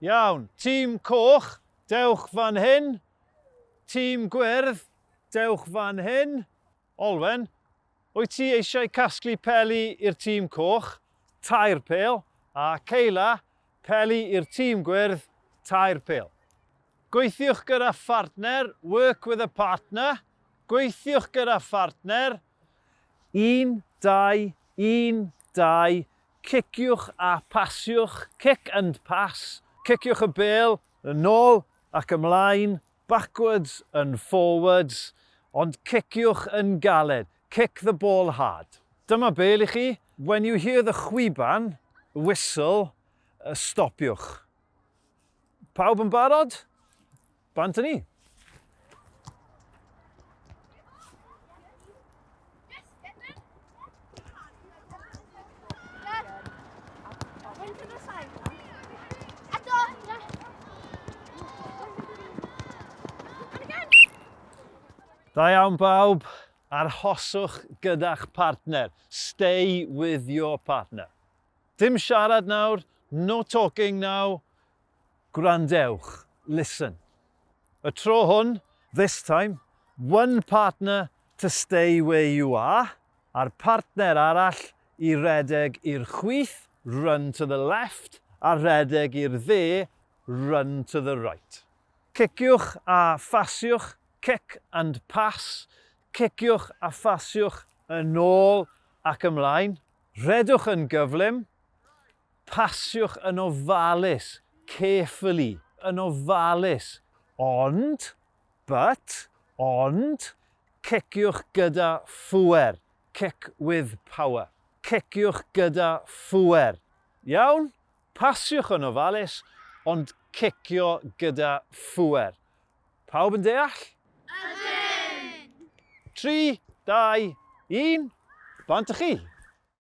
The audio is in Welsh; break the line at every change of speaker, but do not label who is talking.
Iawn, tîm coch, dewch fan hyn. Tîm gwyrdd, dewch fan hyn. Olwen, wyt ti eisiau casglu peli i'r tîm coch, tair pêl, a Kayla, peli i'r tîm gwyrdd, tair pêl. Gweithiwch gyda phartner, work with a partner. Gweithiwch gyda phartner. Un, dau, un, dau, ciciwch a pasiwch, kick and pass. Ciciwch y bêl yn ôl ac ymlaen, backwards and forwards, ond ciciwch yn galed, kick the ball hard. Dyma bêl i chi, when you hear the chwiban, whistle, stopiwch. Pawb yn barod? Bant â ni! Da iawn bawb, arhoswch gyda'ch partner. Stay with your partner. Dim siarad nawr, no talking now. Gwrandewch, listen. Y tro hwn, this time, one partner to stay where you are, a'r partner arall i redeg i'r chwith, run to the left, a rhedeg i'r dde, run to the right. Ciciwch a phasiwch, kick and pass, ciciwch a phasiwch yn ôl ac ymlaen. Rhedwch yn gyflym, Pasiwch yn ofalus, carefully, yn ofalus, ond, but, ond, ciciwch gyda phŵer, kick with power. Ciciwch gyda phŵer. Iawn? Pasiwch yn ofalus, ond cicio gyda phŵer. Pawb yn deall?
Ydyn!
3, 2, 1, bant â chi!